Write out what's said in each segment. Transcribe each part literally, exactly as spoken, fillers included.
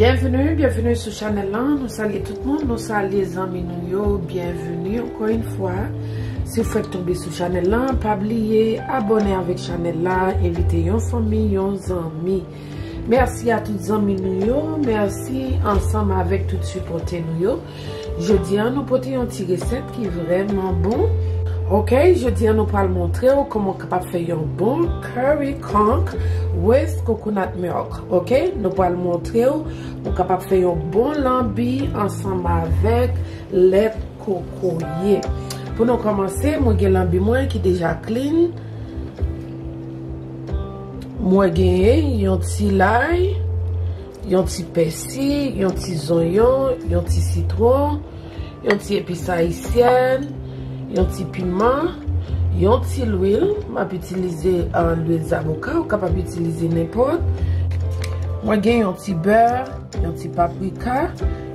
Byenveni, byenveni sou chanèl lan. Nou salye tout moun, nou salye zanmi nou yo. Byenveni ankò yon fwa. Si w fèk tonbe sou chanèl lan, pa bliye abòne avèk chanèl la, envite yon fanmi, yon zanmi. Mèsi a tout zanmi nou yo, mèsi ansanm avèk tout sipòtè nou yo. Jodi a, nou pote yon ti resèt ki vrèman bon. Oke, jodi a, nou pral montre w kòman w kapab fè yon bon curry conch with coconut milk. Oke, nou pral montre w, ou kapab fè yon bon lanbi ansanm avèk lèt kokoye. Pou nou kòmanse, mwen gen lanbi mwen ki deja clean. Mwen genyen yon ti lay, yon ti pèsi, yon ti zonyon, yon ti sitwon, yon ti epis ayisyèn, yon ti piman, yon ti lwil. M ap itilize, euh, lwil zaboka, ou kapab itilize nenpòt. Mwen gen yon ti bè, yon ti paprika,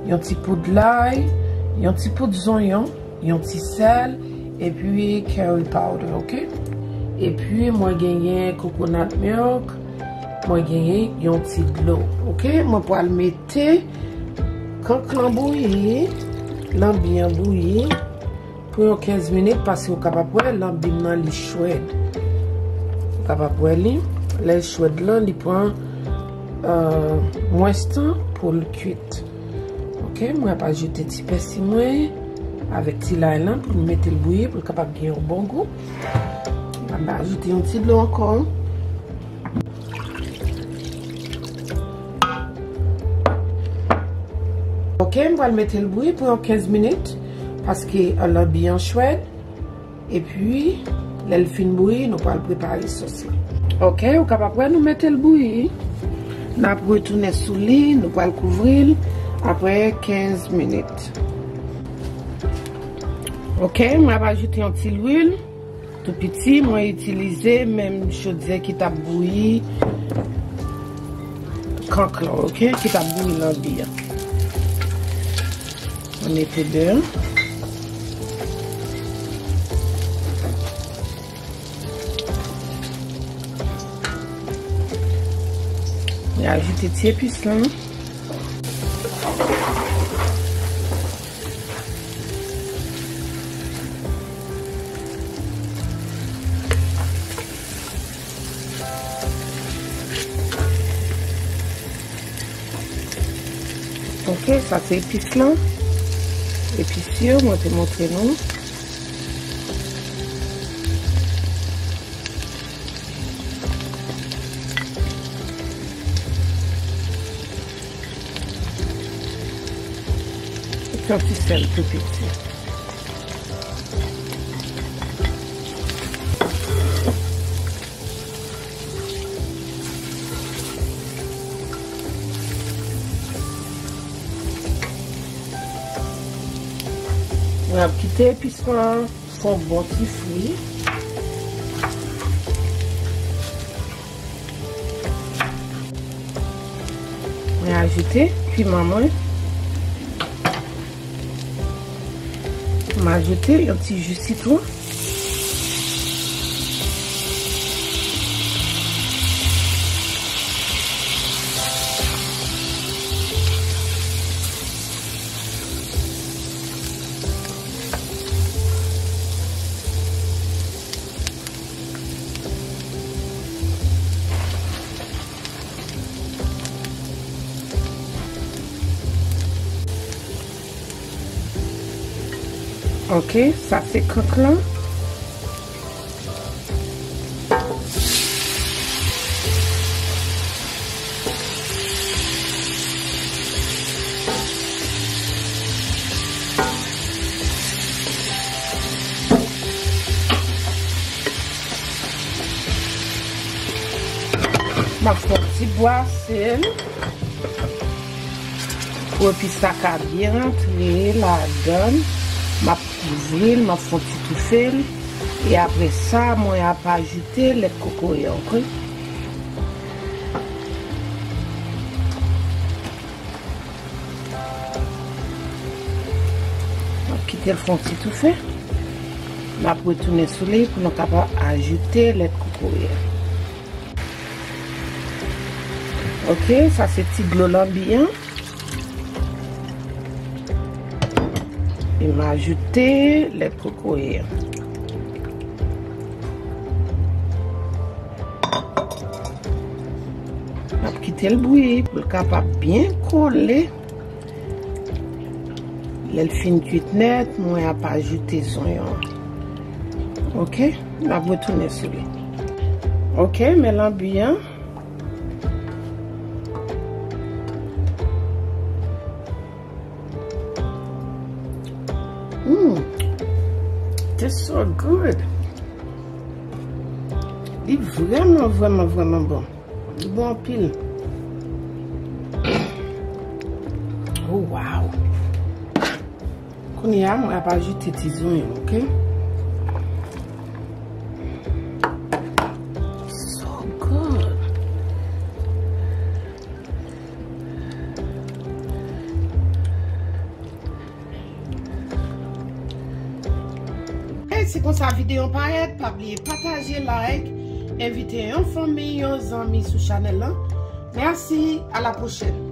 yon ti poud lay, yon ti poud zonyon, yon ti sèl, epi curry powder, oke? Epi mwen genyen coconut milk, mwen genyen yon ti dlo, oke? Mwen pral mete conch lan bouyi, lanbi an bouyi, pou yon kenz minit, paske ou kapab wè lanbi m nan li chwèd. Ou kapab wè li, lè l chwèd lan, li pran, euh, mwens tan pou l kuit. Oke, mwen ap ajoute ti pèsi mwen avèk ti lay lan pou m mete l bouyi, pou l kapab gen yon bon gou. Mwen ap ajoute yon ti dlo ankò. Oke, m pral mete l bouyi pou yon kenz minit, paske, euh, lanbi an chwèd. Epi, lè l fin bouyi, nou pral prepare sòs la. Oke, ou kapab wè nou mete l bouyi. N ap retounen sou li, nou pral kouvri l apre kenz minit. Oke, mwen ap ajoute yon ti lwil. Tou piti, mwen itilize menm chodyè ki t ap bouyi conch lan, oke? Ki t ap bouyi lanbi an. Mwen mete dè. Mwen ajoute ti epis lan. Oke, sa se epis lan. Epis yo, mwen te montre nou. Yon ti sèl tou piti. Mwen ap kite epis lan fè yon bon ti fri. Mwen ajoute piman mwen. M ajoute yon ti ji sitwon. Oke, sa se conch lan. M ap fè yon ti bwase l pou epis sa ka byen rantre ladan l. M ap kouvri l, m ap fè yon ti toufe l. E apre sa, mwen ap ajoute lèt kokoye an, oke? M ap kite l fè yon ti toufe. M ap retounen sou li pou nou kapab ajoute lèt kokoye. Oke, sa se ti dlo lanbi an. E m ajoute lèt kokoye a. M ap kite l bouyi pou l kapab byen kole. Lè l fin kuit nèt, mwen ap ajoute zonyon an. Ok? M ap retounen sou li. Ok, men lanbi an. Mm. Tastes so good. Li vrèman, vrèman, vrèman bon. Li bon anpil. Oh, wow. Kounye a, mwen ap ajoute ti zonyon, ok? So good. E se konsa videyo an parèt, pa bliye pataje, like, envite yon fanmi, yon zanmi sou chanèl lan. Mèsi, a la pwochèn.